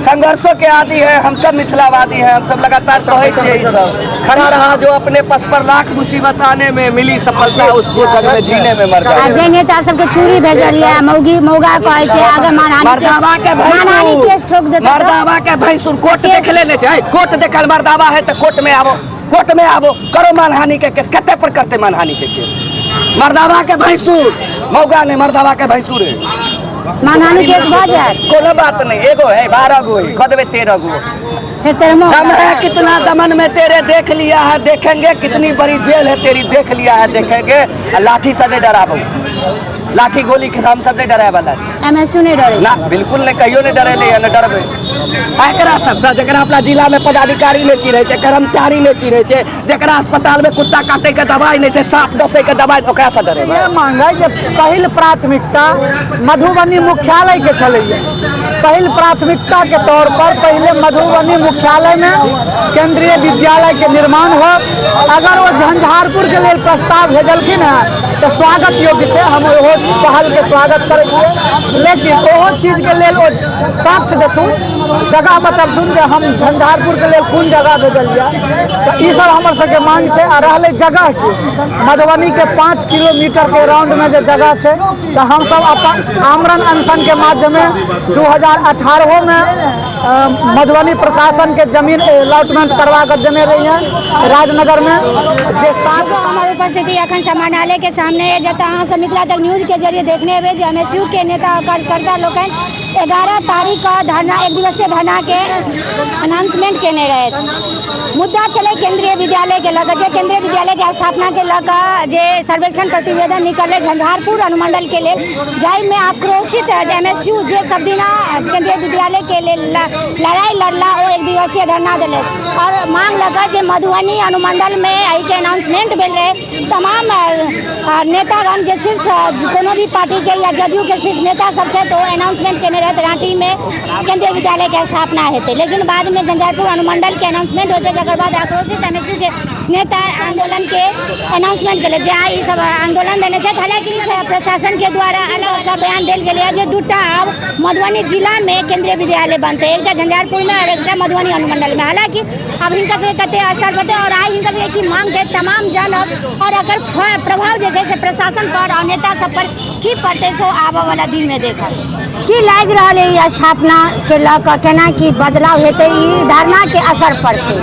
संघर्षों के आदि है, हम सब मिथिलावादी हैं, हम सब लगातार कहै छियै ई सब। खड़ा रहा जो अपने पथ पर लाख मुसीबत आने में, मिली सफलता उसको जग में जीने में मर आ जाए। जे नेता सबके चूड़ी भेजल ये मौगी मौगा कहै छै आगे मानहानि मर्दावा के मानहानि भैंसुर केस ठोक देतै तऽ? मर्दावा के भैंसुर कोर्ट देख लेने छै, कोर्ट देखल मर्दावा है तऽ कोर्ट में आबो, कोर्ट में आबो, करो मानहानि के केस। कते पर करते मानहानि के केस? मर्दावा के भैंसुर, मौगा नहीं, मर्दावा के भैंसुर है। मानहानि केस भऽ जायत? कोनो बात नहीं, एगो है 12 गो है, कह देबै 13 गो। फेर तेरहमो। दम है कितना दमन में तेरे देख लिया है देखेंगे, कितनी बड़ी जेल है तेरी देख लिया है देखेंगे। आ लाठी से नहीं डराबो, लाठी गोली के हम सब नहीं डराए वाला छी। एमएसयू नहि डरै? ना, बिल्कुल नहीं, कहियो नहीं डरेले या नहीं डरबै। एकरा सबसँ जकरा अपना जिला में पदाधिकारी नहीं चिन्है छै, कर्मचारी नहीं चिन्है छै, जकरा अस्पताल में कुत्ता काटे के दवाई नहीं छै, साँप डसै के दवाई, ओकरा से डरेबै? ये मांग है जे पहिल प्राथमिकता मधुबनी मुख्यालय के छलैया। पहिल प्राथमिकता के तौर पर पहिले मधुबनी मुख्यालय में केंद्रीय विद्यालय के निर्माण हो। अगर वो झंझारपुर के लेल प्रस्ताव भेजलखिन हैं तऽ स्वागत योग्य छै, हम ओहो पहल के स्वागत करै छियै, लेकिन ओहो चीज के लेल ओ साक्ष्य देथुन, जगह बतबथुन जे हम झंझारपुर के लेल कोन जगह भेजलियै। तऽ ई सब हमर सबके मांग छै। आ रहलै जगह के, मधुबनी के 5 किलोमीटर के राउंड में जे जगह छै, तऽ हमसब अपन आमरण अनशन के माध्यमे 2018 में मधुबनी प्रशासन के जमीन अलॉटमेंट करवा के देने रहियै राजनगर में जे 7 हमर उपस्थिति अखन समाहरणालय के सामने है, जतऽ अहाँ सब मिथिला तक न्यूज के जरिए देखने हेबै जे एमएसयू के नेता और कार्यकर्ता लोकनि 11 तारीख के धरना, एक दिवसीय धरना के अनाउंसमेंट केने रहथि। मुद्दा छलै केंद्रीय विद्यालय के लऽ कऽ, जे केंद्रीय विद्यालय के स्थापना के लऽ कऽ जे सर्वेक्षण प्रतिवेदन निकललै झंझारपुर अनुमंडल के लेल, जाहिमे आक्रोशित एमएसयू जे सब दिना केंद्रीय विद्यालय के लेल लड़ाई लड़ला, ओ एक दिवसीय धरना देलथि और मांग लऽ कऽ जे मधुबनी अनुमंडल में एहिके अनाउंसमेंट भेल रहै। तमाम नेतागण जे शीर्ष कोनो भी पार्टी के या जदयू के शीर्ष नेता सब छथि, ओ अनाउंसमेंट केने रहथि रांटी में केंद्रीय विद्यालय के स्थापना हेतै, लेकिन बाद में झंझारपुर अनुमंडल के अनाउंसमेंट होइ छै, जकर बाद आक्रोशित एमएसयू के नेता आंदोलन के अनाउंसमेंट केलथि जे आइ ई सब आंदोलन देने छथि। हालांकि प्रशासन के द्वारा अलग अलग बयान देल गेलै जे दूटा आब मधुबनी जिला में केंद्रीय विद्यालय बनतै, एकटा झंझारपुर में और एकटा मधुबनी अनुमंडल में। हालांकि आब हिनका सबके कते असर पड़तै और आइ हिनका सबके की मांग छै तमाम जानब और एकर प्रभाव जे छै से प्रशासन पर और नेता सब पर की पड़तै, सो आबऽ वाला दिन में देखब। की लागि रहल है ई स्थापना के लऽ कऽ केना की बदलाव हेतै, ई धरना के असर पड़तै?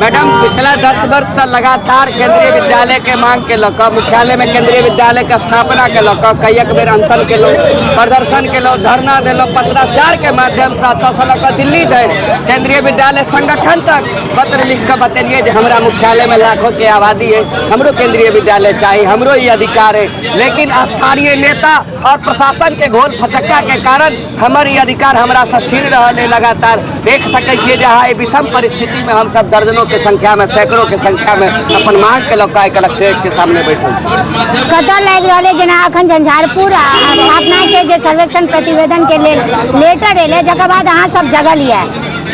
मैडम, पिछला 10 वर्ष से लगातार केंद्रीय विद्यालय के मांग के लऽ कऽ, मुख्यालय में केंद्रीय विद्यालय के स्थापना के लऽ कऽ कईक बेर अनशन केलहुँ, प्रदर्शन केलहुँ, धरना देलहुँ, पत्राचार के माध्यम से एतऽ से लऽ कऽ दिल्ली धरि केंद्रीय विद्यालय संगठन तक पत्र लिख कऽ बतेलियै जे हमरा मुख्यालय में लाखों के आबादी है, हमरो केंद्रीय विद्यालय चाही, हमरो ई अधिकार है। लेकिन स्थानीय नेता और प्रशासन के घोल फचक्का के कारण हमर ई अधिकार हमरा से छीन रहल है। लगातार देख सकै छियै जे अहाँ विषम परिस्थिति में हम सब दर्जनों के संख्या में, सैकड़ों के संख्या में अपन मांग के लऽ कऽ आइ कलेक्ट्रेट के सामने बैठल छी। कतऽ लागि रहल है जेना अखन झंझारपुर स्थापना के जे सर्वेक्षण प्रतिवेदन के लेल लेटर एलै, जकर बाद अहाँ सब जगल यऽ,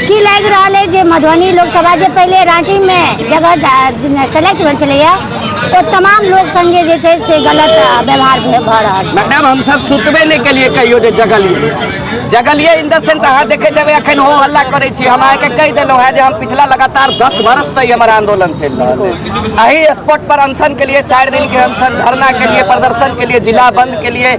की लागि रहल है जे मधुबनी लोकसभा जे पहिले रांटी में जगह सेलेक्ट भेल छलैया, ओ तमाम लोक संगे जे छै से गलत व्यवहार भऽ रहल छै? मैडम, हम सब सुतबे नहि केलिए कहियो जे जगलिए। जगलिए इन the sense अहाँ देखैत हेबै अखन हो हल्ला करै छी। हम अहाँके कहि देलहुँ हेँ जे हम पिछला लगातार 10 वर्ष से ही हमर आंदोलन चलि रहल है। एही स्पॉट पर अनशन के लिए, 4 दिन के अनशन, धरना के लिए, प्रदर्शन के लिए, जिला बंद के लिए,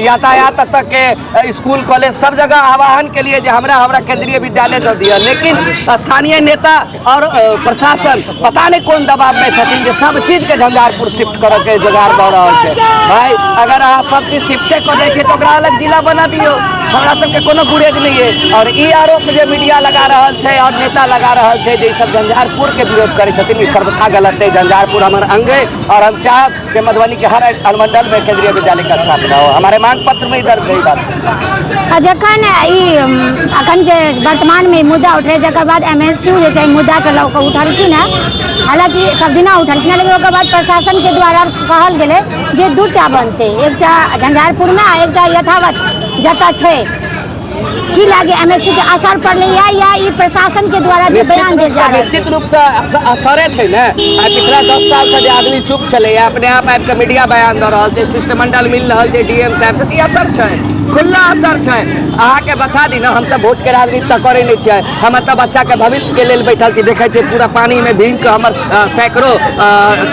यातायात तक के, स्कूल कॉलेज सब जगह आह्वान के लिए जे हमरा हमरा केंद्रीय विद्यालय दऽ दिअ। लेकिन स्थानीय नेता और प्रशासन पता नहीं कोन दबाव में छथिन जे सब चीज के झंझारपुर शिफ्ट करऽ के जोगाड़ भऽ रहल छै। भाई, अगर अहाँ सब चीज शिफ्टे कऽ दै छियै तऽ ओकरा अलग जिला बना दियौ, हमरा सबके कोनो गुरेज नहीं है। और ई आरोप जे मीडिया लगा रहल छै और नेता लगा रहल छै जे ई सब झंझारपुर के विरोध करै छथिन, ई सर्वथा गलत है। झंझारपुर हमर अंग है और हम चाहब कि मधुबनी के हर अनुमंडल में केंद्रीय विद्यालय का स्थापना हो। हमारे मांग पत्र में ही दर्ज है ई बात। आ जखन ई अखन जे वर्तमान में मुद्दा उठलै, जकर बाद एमएसयू जे छै मुद्दा के लऽ कऽ उठलखिन हेँ, हालांकि सब दिना उठलखिन हेँ, लेकिन ओकर बाद प्रशासन के द्वारा कहल गेलै जे दूटा बनतै, एकटा झंझारपुर में आ एकटा यथावत जतऽ छै। की लागे, एमएसयू के असर पड़लै या ई प्रशासन के द्वारा जे बयान देल जा रहल छै? निश्चित रूप से असरे छै ने। आइ पिछला 10 साल से जे आदमी चुप छलैया, अपने आप आबि कऽ मीडिया बयान दऽ रहल छै, शिष्टमंडल मिल रहल छै डीएम साहब से, तऽ ई असर छै। खुला असर छै। अहाँके बता दी ने, हमसब वोट के राजनीति तऽ करै नहि छियै, हम एतऽ बच्चाके भविष्यके लेल बैठल छी। देखै छियै पूरा पानिमे भीग कऽ हमर सैकड़ों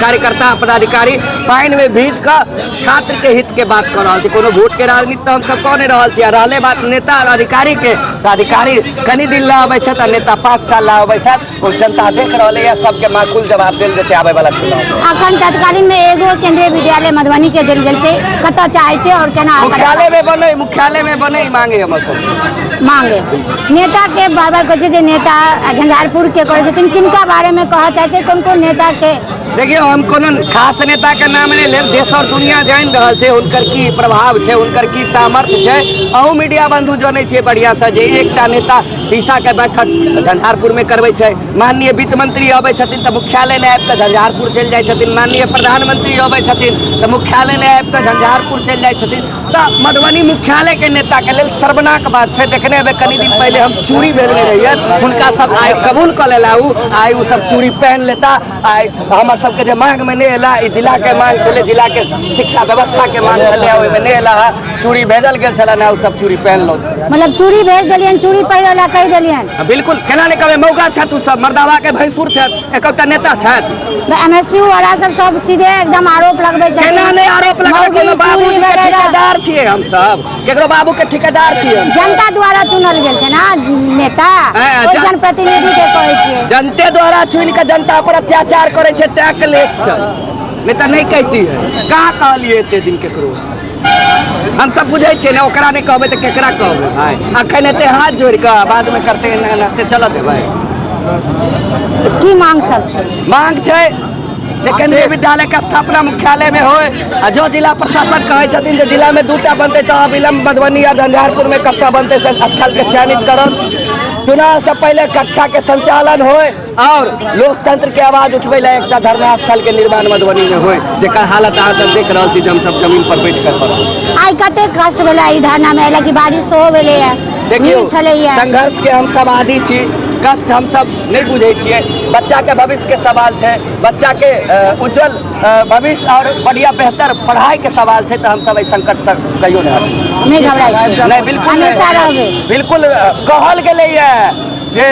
कार्यकर्ता पदाधिकारी पानिमे भीज कऽ छात्रके हितके बात कऽ रहल छी। कोनो वोटके राजनीति तऽ हमसब कऽ नहि रहल छी। आ रहलै बात नेता आओर अधिकारीके, तऽ अधिकारी कनि दिन लए अबै छथि आ नेता 5 साल लए अबै छथि। ओ जनता देख रहलै है, सबके माकूल जवाब देल जेतै आबै वाला चुनाव। अखन तत्कालीन में एगो केंद्रीय विद्यालय मधुबनी के देल गेल छै, कतऽ चाहे छै और केना मुख्यालय में बने, मुख्यालय में बने मांगे हमर सब मांगे। नेता के बार बार कहै छै जे नेता झंझारपुर के करै छथिन, किनका बारे में कहऽ चाहै छै, कोन कोन नेता के? देखियौ, हम कोनो खास नेता के नाम नहि लेब, देश और दुनिया जानि रहल छै हुनकर की प्रभाव छै, हुनकर की सामर्थ्य छै। अहूँ मीडिया बंधु जनै छियै बढ़िआँ से जे एकटा नेता दिशा के बैठक झंझारपुर में करबै छै, माननीय वित्त मंत्री अबै छथिन तऽ मुख्यालय नहि आबि कऽ झंझारपुर चलि जाइ छथिन, माननीय प्रधानमंत्री अबै छथिन तऽ मुख्यालय नहि आबि कऽ झंझारपुर चलि जाइ छथिन। तऽ मधुबनी मुख्यालय के नेता के लेल शर्मनाक बात छै। देखने हेबै कनि दिन पहिले हम चूड़ी भेजने रहियै, हुनका सब आइ कबूल कऽ लेला, ओ आइ ओ सब चूड़ी पहन लेता। आइ हमर सबके जे मांग में नहि एला, ई जिला के मांग छलै, जिला के शिक्षा व्यवस्था के मांग छलै, ओहिमे नहि एला है। चूड़ी भेजल गेल छलै ने, ओ सब चूड़ी पहनलहुँ। मतलब चूड़ी भेज देलियनि, चूड़ी पहिरै लए कहि देलियनि। बिल्कुल, केना नहि कहबै, मौगा छथि ओ सब, मर्दावा के भैंसुर छथि, एकटा नेता छथि। एमएसयू वाला सब सब सीधे एकदम आरोप लगबै छथिन। केना नहि आरोप लगबै, कोनो बाबू के ठेकेदार छियै हम सब, केकरो बाबू के ठेकेदार छियै। जनता द्वारा चुनल गेल छै ना नेता, ओहि जनप्रतिनिधि के कहै छियै। जनते द्वारा चुनि के जनता पर अत्याचार करै छै, तैं क्लेश छै, नहि तऽ नहि कहितियै। कहाँ कहलियै एते दिन केकरो? हम सब बुझै छियै ने, ओकरा नहि कहबै तऽ केकरा कहबै भाय? अखन एते हाथ जोड़ि कऽ बादमे करतै एना एना, से चलऽ देबै? की मांग सब छै? मांग छै जे केंद्रीय विद्यालय के स्थापना मुख्यालय में होय, आ जो जिला प्रशासन कहै छथिन जे जिला में दूटा बनतै तऽ अविलंब मधुबनी आ झंझारपुर में कतऽ बनतै से स्थल के चयनित करत। चुनाव से पहले कक्षा के संचालन होय और लोकतंत्र के आवाज उठबै ला एकटा धरना स्थल के निर्माण मधुबनी में होय, जेकर हालत अहाँ सब देख रहल छी जे हम सब जमीन पर बैठ कर रहल। आइ कते कष्ट भेलै ई धरना में, कि बारिश सेहो भेलैया? देखियौ, संघर्ष के हम सब आदी छी, कष्ट हम सब नहीं बुझै छियै। बच्चा के भविष्य के सवाल छै, बच्चा के उज्जवल भविष्य और बढ़िया बेहतर पढ़ाई के सवाल छै, तऽ हम सब एहि संकट से कहियो नहीं हटबै। नहीं घबराइ छियै? नहीं, बिल्कुल हमेशा रहबै। बिल्कुल, कहल गेलैया जे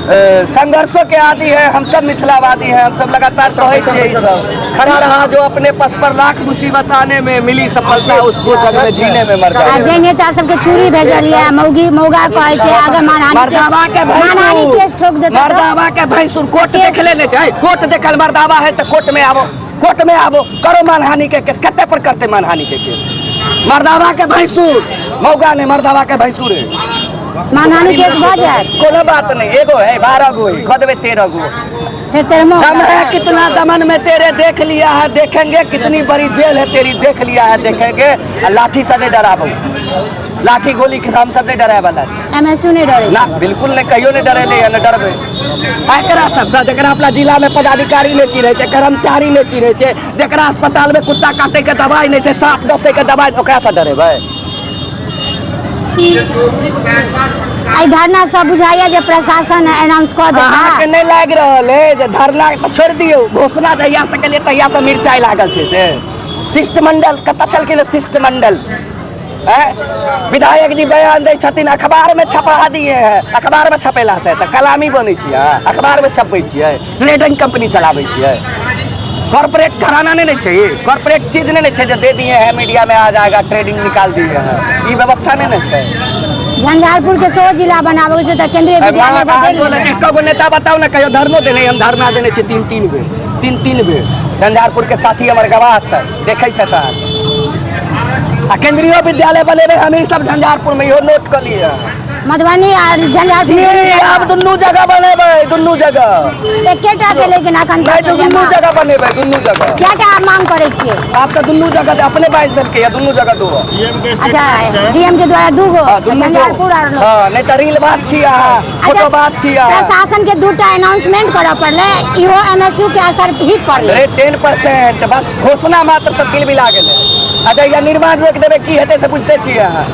संघर्षों के आदि है, हम सब मिथिलावादी हैं, हम सब लगातार कहै छियै ई सब। खड़ा रहा जो अपने पथ पर, लाख मुसीबत आने में मिली सफलता उसको जग में जीने में मर आ जाए। जे नेता सबके चूड़ी भेजल ये, मौगी मौगा कहै छै, आगे मानहानि मर्दावा के मानहानि केस ठोक देतै। मर्दावा के भैंसुर कोर्ट देखले नहीं छै, कोर्ट देखल मर्दावा है तऽ कोर्ट में आबो, कोर्ट में आबो, करो मानहानि के केस। कते पर करते मानहानि के केस? मर्दावा के भैंसुर, मौगा नहीं, मर्दावा के भैंसुर है। मानहानि केस भऽ जायत? कोनो बात नहीं, एगो है 12 गो है, खो देबै 13 गो। फिर तेरहमो। दम है कितना दमन में तेरे देख लिया है, देखेंगे कितनी बड़ी जेल है तेरी देख लिया है, देखेंगे। आ लाठी से नहीं डराबो, लाठी गोली के हम सब नहीं डराए वाला। एमएसयू नहीं डरे ना, बिल्कुल नहीं, कहियो नहीं डरेले या नहीं डरबे। एकरा सबसे जकरा अपना जिला में पदाधिकारी नहीं चिन्है छै, कर्मचारी नहीं चिन्है छै, जकरा अस्पताल में कुत्ता काटे के दवाई नहीं छै, सांप डसे के दवाई, ओकरा से डरेबै? आई धरना सब बुझाइया जे प्रशासन अनाउंस कऽ देता। अहाँके नहि लागि रहल है जे धरना तऽ छोड़ि दियौ, घोषणा जहिया से केलियै तहिया से मिरचाइ लागल छै। से शिष्टमंडल कतऽ छलखिन? शिष्टमंडल विधायक जी बयान दै छथिन, अखबार में छपा दिए हैं। अखबार में छपेला से तऽ कलामी बनै छियै, अखबार में छपबै छियै, ट्रेडिंग कंपनी चलाबै छियै, कॉर्पोरेट घराना नहीं छै, कॉर्पोरेट चीज नहीं छै जे दे दिए हैं मीडिया में आ जाएगा, ट्रेडिंग निकाल दिए हैं, ई व्यवस्था नहीं छै। झंझारपुर के 100 जिला बनाबै छै तऽ केंद्रीय विद्यालय बदलि एको गो नेता बताउ ने कहियो धरनो देने? हम धरना देने छी 3-3 बेर, 3-3 बेर। झंझारपुर के साथी हमर गवाह छै, देखै छथि अहाँ। आ केंद्रीय विद्यालय बनेबै हम ई सब झंझारपुर में, इहो नोट कऽ लिअ। मधुबनी आ झंझारपुर जी, आब दुनू जगह बनेबै, दुनू जगह। एकेटा के लेकिन अखन नहि, दुनू जगह बनेबै, दुनू जगह। कएटा मांग करै छियै? आब तऽ दुनू जगह अपने बाजि देलकै या दुनू जगह दू। अच्छा, डीएम के द्वारा 2 गो झंझारपुर आर। हां, नहि तऽ रील बात छी अहाँ, फोटो बात छी अहाँ। प्रशासन के 2टा अनाउंसमेंट करऽ पड़लै, इहो एमएसयू के असर ही पड़लै। अरे 10% बस घोषणा मात्र से किलबिला गेलै। आ जहिया निर्माण रोकि देबै की हेतै से बुझिते छियै अहाँ।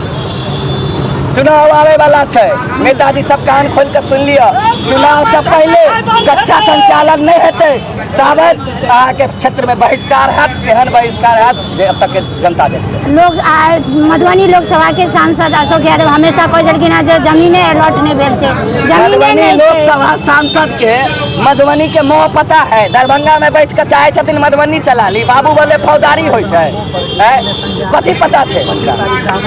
चुनाव आबै वाला छै, नेताजी सब कान खोल के सुन लिअ, चुनाव से पहिले कक्षा संचालन नहि हेतै ताबत अहाँके क्षेत्र में बहिष्कार हैत, एहन बहिष्कार हैत जे अब तक के जनता देखतै। लोग मधुबनी लोकसभा के सांसद अशोक यादव हमेशा कहै छलखिन हेँ जे जमीने अलॉट नहि भेल छै, जमीने मधुबनी नहि छै। लोकसभा सांसद के मधुबनी के मोह पता है, दरभंगा में बैठ के चाहे छथिन मधुबनी चला ली, बाबू बोले फौजदारी होइ छै, कथी पता छै हुनका?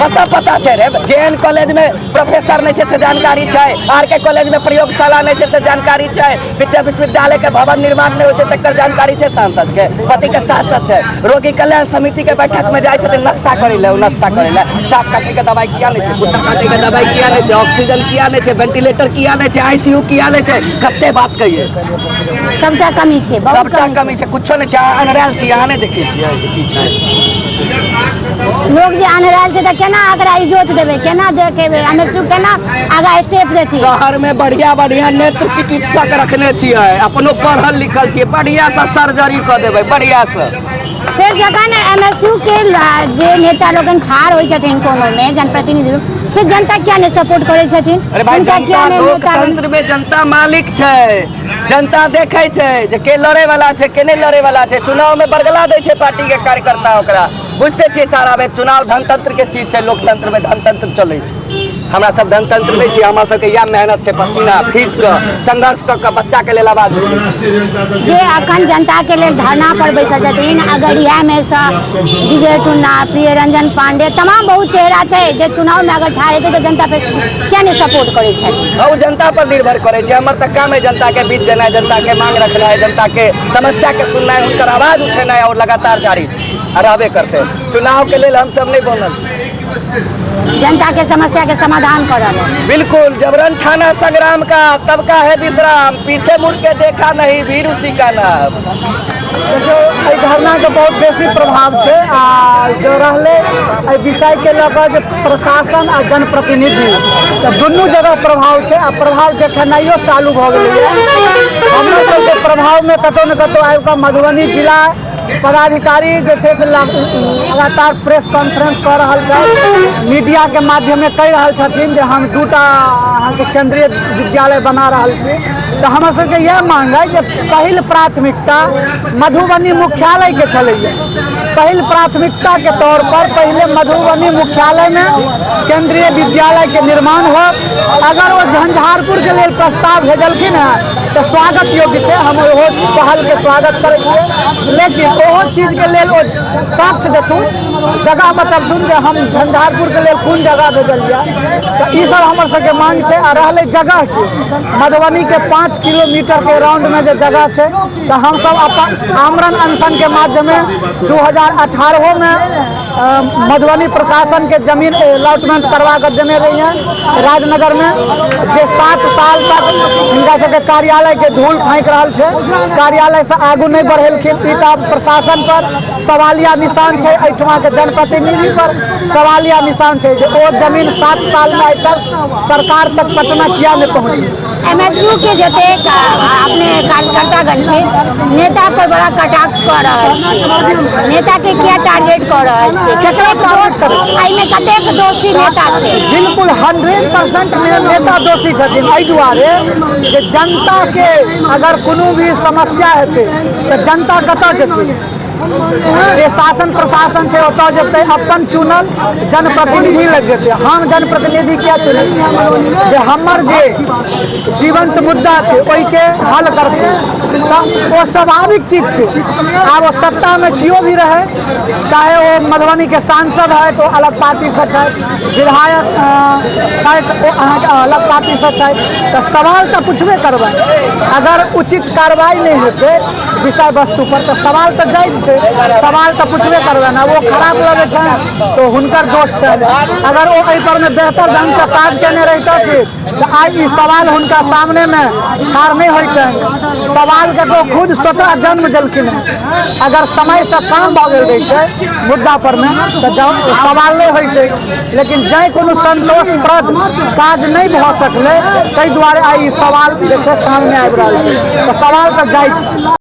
कतऽ पता छै रे? जे एन कॉलेज में प्रोफेसर नहि छै से जानकारी छै, आर के कॉलेज में प्रयोगशाला नहि छै से जानकारी छै, विद्या विश्वविद्यालय के भवन निर्माण नहि होइ छै तकर जानकारी छै सांसद के। कथी के सांसद छै? रोगी कल्याण समिति के बैठक में जाइ छथिन नाश्ता करै लए, ओ नाश्ता करै लए साँप काटे के दवाई किया नहि छै, कुत्ता काटे के दवाई किया नहि छै, ऑक्सीजन किया नहि छै, वेंटिलेटर किया नहि छै, आईसीयू किया नहि छै, कते बात कहिए। सबटा कमी छै, बहुत सबटा कमी छै, कुछो नहि छै। अहाँ अनहरायल छी, अहाँ नहि देखै छियै जे की छै। लोग जे अनहरायल छै तऽ केना एकरा इज्जत देबै, केना देखेबै, एमएसयू केना आगा स्टेप लेथिन? शहर में बढ़िया बढ़िया नेत्र चिकित्सक रखने छियै, अपनो पढ़ल लिखल छियै, बढ़िया से सर्जरी कऽ देबै बढ़िया से। फेर जखन एमएसयू के जे नेता लोकनि ठाढ़ होइ छथिन कोनो में जनप्रतिनिधि, फिर जनता किया नहि सपोर्ट करै छथिन? अरे भाई, हुनका जनता किया नहि नेता लोकतंत्र में जनता मालिक छै, जनता देखै छै जे के लड़े वाला छै के नहि लड़े वाला छै। चुनाव में बरगला दै छै पार्टी के कार्यकर्ता, ओकरा बुझते छियै सारा बेर। चुनाव धनतंत्र के चीज छै, लोकतंत्र में धनतंत्र चलै छै। हमरा सब धनतंत्र नहि छियै, हमरा सबके इएह मेहनत छै, पसीना खींच कऽ संघर्ष कऽ कऽ बच्चा के लेल आवाज उठबै छै। जे अखन जनता के लेल धरना पर बैसल छथिन, अगर इएह में सँ विजय टुन्ना, प्रिय रंजन पांडे, तमाम बहुत चेहरा छै जे चुनाव में अगर ठाढ़ हेतै तऽ जनता फेर किया नहि सपोर्ट करै छथिन? ओ जनता पर निर्भर करै छै। हमर तऽ काम है जनता के बीच जेनाइ, जनता के मांग रखनाइ, जनता के समस्या के सुननाइ, हुनकर आवाज उठेनाइ और लगातार जारी छै आ रहबे करतै। चुनाव के लेल हमसब नहि बनल छी, जनता के समस्या के समाधान करऽ लेल। बिल्कुल। जबरन ठाना संग्राम का तब का है विश्राम, पीछे मुड़ के देखा नहीं वीर उसी का नाम। देखियौ, एहि धरनाके बहुत बेसी प्रभाव छै। आ जो रहलै एहि विषयके लऽ कऽ जे प्रशासन आ जनप्रतिनिधि, तऽ दुनू जगह प्रभाव छै आ प्रभाव देखेनाइयो चालू भऽ गेलैए। हमरो सबके प्रभावमे कतहु ने कतहु आबि कऽ मधुबनी जिला पदाधिकारी जे छै से लगातार प्रेस कॉन्फ्रेंस कऽ रहल छथि, मीडियाके माध्यमे कहि रहल छथिन जे हम दूटा अहाँके केंद्रीय विद्यालय बना रहल छी। तऽ हमर सबके इएह मांग अइ जे पहिल प्राथमिकता मधुबनी मुख्यालयके छलैए, पहिल प्राथमिकताके तौर पर पहिले मधुबनी मुख्यालयमे केंद्रीय विद्यालयके निर्माण हो। अगर ओ झंझारपुरके लेल प्रस्ताव भेजलखिन हेँ तऽ स्वागत योग्य छै, हम ओहो पहलके स्वागत करै छियै, लेकिन ओहो चीजके लेल ओ साक्ष्य देथुन, जगह बतबथुन जे हम झंझारपुरके लेल कोन जगह भेजलियै। तऽ ई सब हमर सबके मांग छै। आ रहलै जगहके, मधुबनीके 5 किलोमीटरके राउंडमे जे जगह छै, तऽ हमसब अपन आमरण अनशनके माध्यमे 2018 में मधुबनी प्रशासनके जमीन अलॉटमेंट करवा कऽ देने रहियै राजनगरमे, जे 7 साल तक हिनका सबके कार्यालयके धूल फाँकि रहल छै, कार्यालयसँ आगू नहि बढ़ेलखिन। ई तऽ प्रशासन पर सवालिया निशान छै, एहिठुमाके जनप्रतिनिधि पर सवालिया निशान छै जे ओ जमीन 7 सालमे आइ तक सरकार तक पटना किया नहि पहुँचल। एमएसयू के जतेक अपने कार्यकर्तागण छै, नेता पर बड़ा कटाक्ष कऽ रहल छी, नेता के किया टारगेट कऽ रहल छी? कतेक दोष एहिमे, कतेक दोषी नेता छै? बिल्कुल 100% नेता दोषी छथिन, एहि दुआरे जे जनताके अगर कोनो भी समस्या हेतै तऽ जनता कतऽ जेतै? जे शासन प्रशासन छै ओतऽ जेतै, अपन चुनल जनप्रतिनिधि लग जेतै। हम जनप्रतिनिधि किया चुनै छी? जे हमर जे जीवंत मुद्दा छै ओहिके हल करतै, तऽ ओ स्वाभाविक चीज छै। आब ओ सत्तामे केओ भी रहै, चाहे ओ मधुबनीके सांसद है तऽ ओ अलग पार्टीसँ छथि, विधायक छथि ओ अहाँके अलग पार्टीसँ छथि, तऽ सवाल तऽ पुछबे करबै। अगर उचित कार्रवाई नहि हेतै विषय वस्तु पर तऽ सवाल तऽ जायज छै, सवाल तऽ पुछबे करबै ने। ओ खराब लगै छनि तऽ हुनकर दोष छनि। अगर ओ एहि पर मे बेहतर ढंगसँ काज केने रहितथिन तऽ आइ ई सवाल हुनका सामनेमे ठाढ़ नहि होइतनि। सवालके तऽ ओ खुद स्वतः जन्म देलखिन हेँ। अगर समयसँ काम भऽ गेल रहितै मुद्दा परमे तऽ सवाल नहि होइतै, लेकिन जै कोनो संतोषप्रद काज नहि भऽ सकलै ताहि दुआरे आइ ई सवाल जे छै सामने आबि रहल छै। तऽ सवाल तऽ जायज छै।